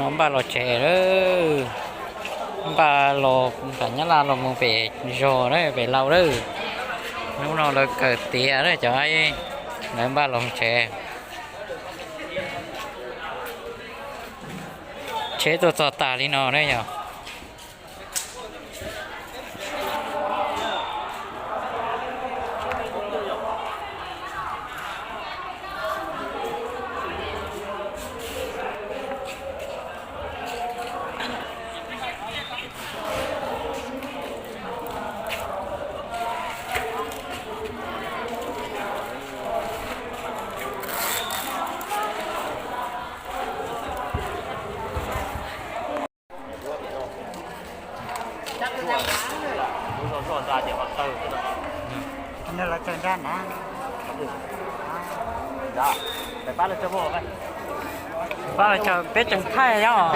Npaj los tsev lawm, npaj los nram Nyab Laj los mus pem zos na, pem laus lawm. Hnub no lawv kawm tiav na cov, lawv npaj los tsev. Tsheb tuaj txog tas li no na yog. Pab los tsaws peb tseem thaij os.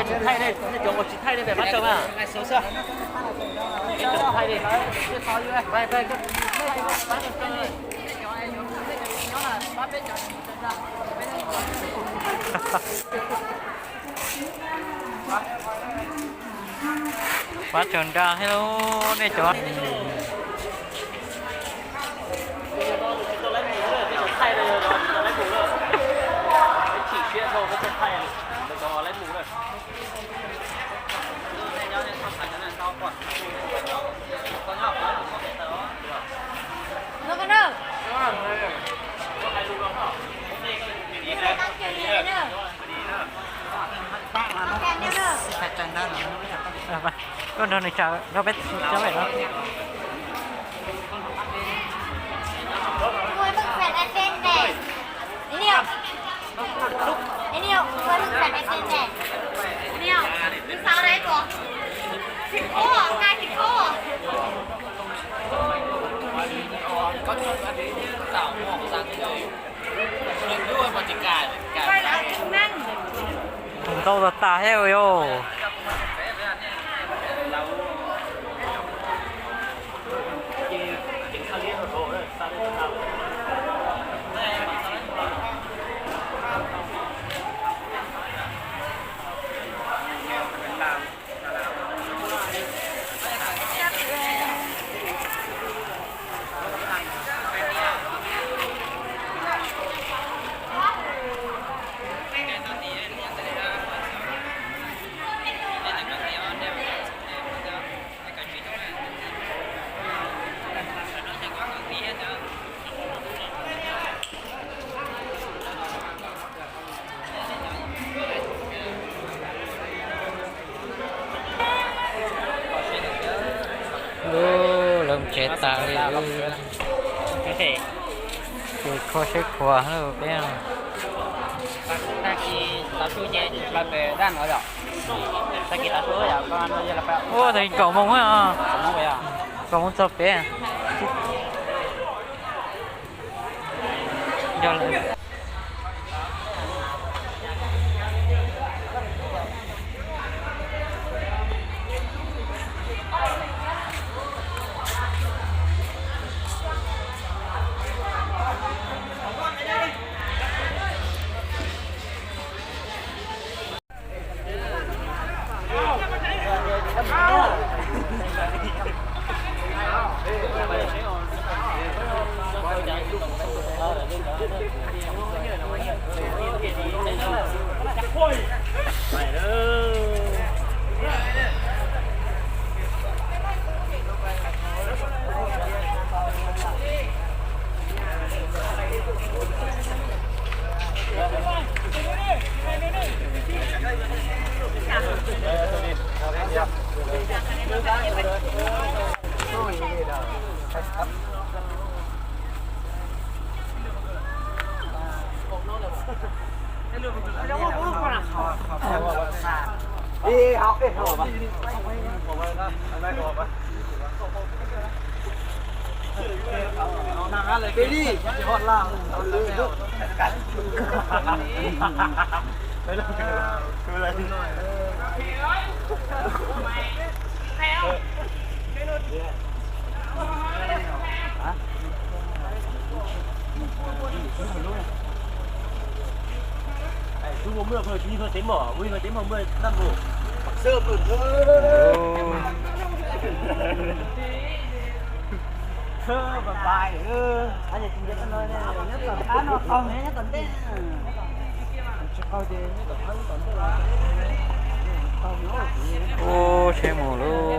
Pab tsaws nra thiab lauj nej cov. Koj nrog nws tsaws nrog peb tsob pem no. Ntau tas tas thiab yog. Lawv tsev tas li. Ces kho siab khuav peb. Ua tag kaum moos, kaum moos txog peb. Tus mus muaj tus tsis muaj teeb mom, muaj ib tug teeb mom muaj naj mus. Ub, tsheb mus lauj.